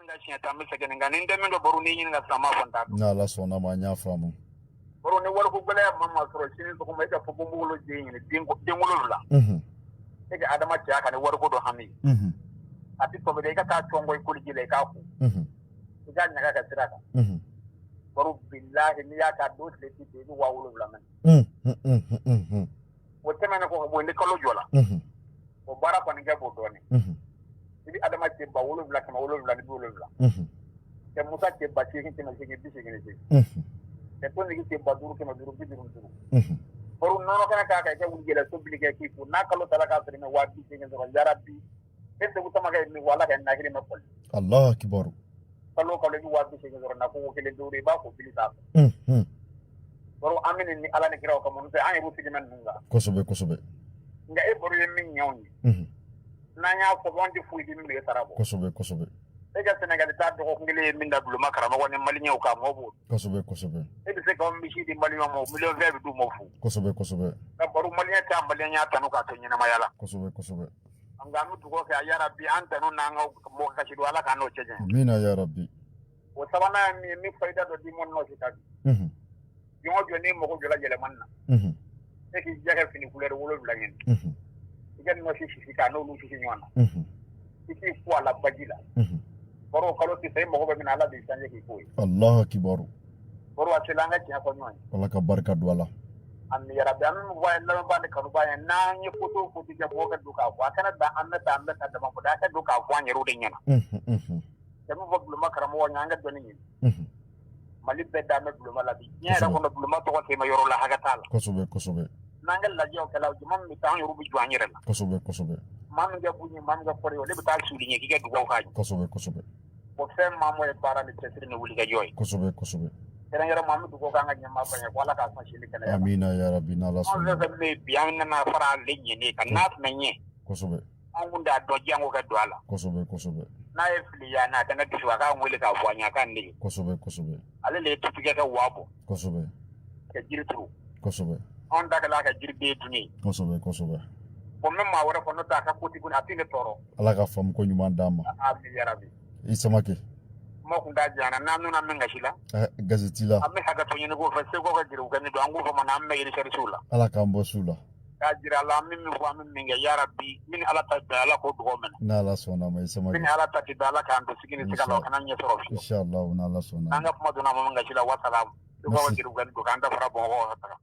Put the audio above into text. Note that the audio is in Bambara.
ɲininka siɲɛ 10, n bɛ segin nin kan. Ni n tɛ min dɔn, baro, n'i ɲininka sisan, n b'a fɔ n t'a dɔn. N'Ala sɔnna ma, an y'a faamu. Baro, ni wariko gɛlɛya maa sɔrɔ, sini sɔgɔma e ka ponponpogolon den ɲini, den 7. E ka Adama cɛ a kan ni wariko dɔ hami ye. A tɛ tɔbɔ dɛ, i ka taa cɔngɔ i koliji la, i k'a ko. I ka ɲaga ka sira kan. Baro, bilahi, n'i y'a k'a don tile ti i bɛ 7000 minɛ. O tɛmɛnen kɔ ka bɔ yen, ni kalo jɔla, o baara kɔni kɛ b'o dɔɔnin. I bɛ Adama cɛ 7770. Ka Musa cɛ 8888. Ka Tontigi cɛ 5555. Baro, nɔnɔ kɛnɛ k'a kan, i ka wuli yɛlɛ so bili kɛ k'i ko n'a kalo taara k'a sɔrɔ i ma 80,000 sɔrɔ, yarabi e Segu Samake ye min fɔ, Ala ka nahiri mɛn kɔli. Allahu akibaru. Kalo o kalo i bɛ 80,000 sɔrɔ na ko kelen duuru, i b'a ko bili sanfɛ. Baro, an bɛ nin ni Ala ni kiraw kama, n'o tɛ an yɛrɛ sigi bɛ ninnu kan. Kosɛbɛ kosɛbɛ. Nka e baro ye min ɲɛ anw ye. N'an y'a fɔ, an tɛ foyi di min bɛ sara bɔ. Kosɛbɛ kosɛbɛ. E ka Sɛnɛgali taa dɔgɔkun kelen ye min da buloma karamɔgɔ ni maliyɛnw kan, mɔgɔ b'o. Kosɛbɛ kosɛbɛ. E bɛ se ka misi di maliyɛnw ma, miliyɔn fɛn bɛ d'u ma fu. Kosɛbɛ kosɛbɛ. Nka baro, maliyɛn tɛ maliyɛnya tanu k'a to ɲɛnamaya la. Kosɛbɛ kosɛbɛ. Nka an bɛ dugawu kɛ, a yarabi, an tanu n'an ka mɔgɔ kasi don, Ala k'an n'o cɛ janya. Amina yarabi. O sabanan ye min ye, n bɛ fayida dɔ d'i ma nɔsi kan bi. Jɔn o jɔn n'i mago jɔla yɛlɛmani na, e k'i jɛ kɛ fini couleur 7 ɲini. I ka nɔsi sisi k'a n'olu sisi ɲɔgɔn na. I k'i ko a la baji la. Baro, kalo tɛ sa, i mago bɛ min na, Ala b'i changer k'i k'o ye. Allahu akibaru. Baro, a sela an ka tiɲɛ fɔ ɲɔgɔn ye. Ala ka barika don a la. Ami yarabi. An bɛ min fɔ a ye lamɛnbaa ni kanubaa ye, n'an ye faute o faute kɛ, mɔgɔ ka don k'a fɔ, a kana dan an bɛ taa an bɛ taa dama fɔ dɛ, a ka don k'a fɔ an yɛrɛw de ɲɛna. Ka min fɔ buloma karamɔgɔ ɲɛ, an ka dɔnni ɲini. Mali bɛɛ dan bɛ buloma la bi, diɲɛ yɛrɛ kɔnɔ, buloma tɔgɔ tɛ ma yɔrɔ la, hakɛ t'a la. Kosɛbɛ kosɛbɛ. N'an ka lajɛw kɛla, jama min bɛ taa, an yɛrɛ bɛ jɔ an yɛrɛ la. Kosɛbɛ kosɛbɛ. Maa min kɛ bonya, maa min kɛ kɔrɔ ye, olu bɛ taa souligner k'i ka dugawu k'a ye. Kosɛbɛ kosɛbɛ. O fɛn maa ye baara ni cɛsiri ni wulikajɔ ye. Kosɛbɛ kosɛbɛ. Kɛrɛnkɛrɛn ma, an bɛ dugawu k'an ka ɲɛmaa ba ye ko Ala k'a sɔn sini kɛnɛya ma. Amina yarabi, n'Ala Anw sɔnna. fɛn fɛn bɛ yen bi, an nana fara ale ɲɛnen kan, n'a tun ma ɲɛ. An kun t'a dɔn janko ka don a la. Kosɛbɛ kosɛbɛ. N'a ye fili ye, n'a tɛ ne dusu, a k'an wele k'a fɔ an ye, a k'an dege. Kosɛbɛ kosɛbɛ. Ale de ye tutigɛ kɛ waa bɔ. Ka jiri turu. Anw ta kɛla a ka jiriden dun ye. Kosɛbɛ kosɛbɛ. Bon, n bɛ maa wɛrɛ fɔ, n'o tɛ a ka ko tɛ a tɛ ne tɔɔrɔ. Ala ka faamu ko ɲuman d'an ma. Ami yarabi. I Samake. Kuma kun t'a janyana, n'an nana min gasi la. Gasi t'i la. An bɛ hakɛto ɲini k'o fɛ, seko ka giriw kɛ ni don, an k'u fɔ ma an bɛ recherche la. Ala k'an bɔ su la. K'a jira a la, an bɛ min fɔ, an bɛ min kɛ, yarabi, min ni Ala ta bɛn, Ala k'o dugawu minɛ. N'Ala sɔnna ma, i Samake. Min ni Ala ta tɛ bɛn, Ala k'an to sigi ni siga la, o kana ɲɛ sɔrɔ fiyewu. Inshallah, n'Ala sɔnna. N'an ka kuma donna ma min gasi la, wasalaam. Merci. K'an da fara Bamakɔ ka taga.